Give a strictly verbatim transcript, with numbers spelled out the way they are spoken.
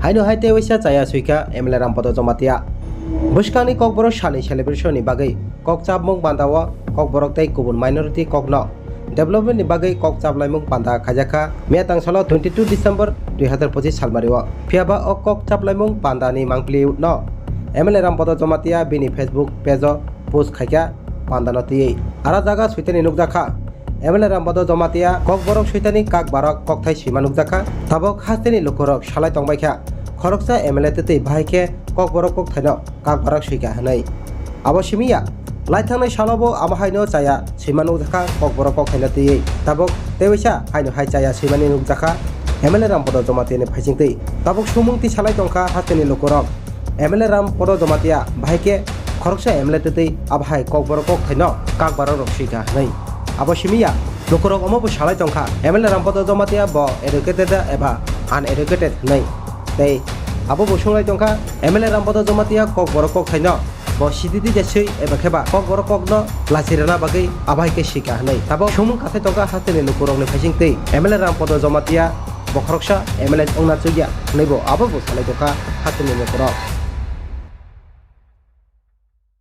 Haino hai tei waisa chaya suikha M L A Rampada Jamatia. Bwskangni Kokborok salni celebration ni bagwi kok chapmung panda o Kokborok tei kubun minority kokno development ni bagwi kok chaplaimung panda khaijakha miya tangsalo twenty two December dui hazar pochis salmari o. Phiyaba o kok chaplaimung panda ni mangpili no M L A Rampada Jamatia bini Facebook page o post khaikha panda no twiwi. Ara jaga suitani nukjakha. M L A Rampada Jamatia Kokborok suitani kak barok kokthai swima nukjakha. Tabok hasteni lukurok salai tongbaikha. Khoroksa M L A twtwi bahai khe Kokborok kokthaino kak barok swikha hwnwi. Abo simi ya, laithangnai salobo amo haino chaya swima nukjakha Kokborok kokthaino twiwi. Tabok tei waisa haino hai chaya swimani nukjakha M L A Rampada Jamatiani phaisingtwi. Tabok sumung tisalai tongkha hasteni lukurok. M L A Rampada Jamatia bahai khe khoroksa M L A twtwi abo hai Kokborok kokthaino kak barok rok swikha hwnwi. Abo simi ya, lukurok omo bo salai tongkha, M L A Rampada Jamatia bo educated eba uneducated hwnwi. Tei abo bo sunglai tongkha, M L A Rampada Jamatia Kokborok kokthaino bo sididi de swi eba kheba Kokborok kokno lachirana bagwi abo hai khe swikha hwnwi. Tabok sumung kathai tongkha hasteni lukurokni phaisingtwi M L A Rampada Jamatia bo khoroksa M L A wngna chukya hwnwi bo abo bo salai tongkha hasteni lukurok.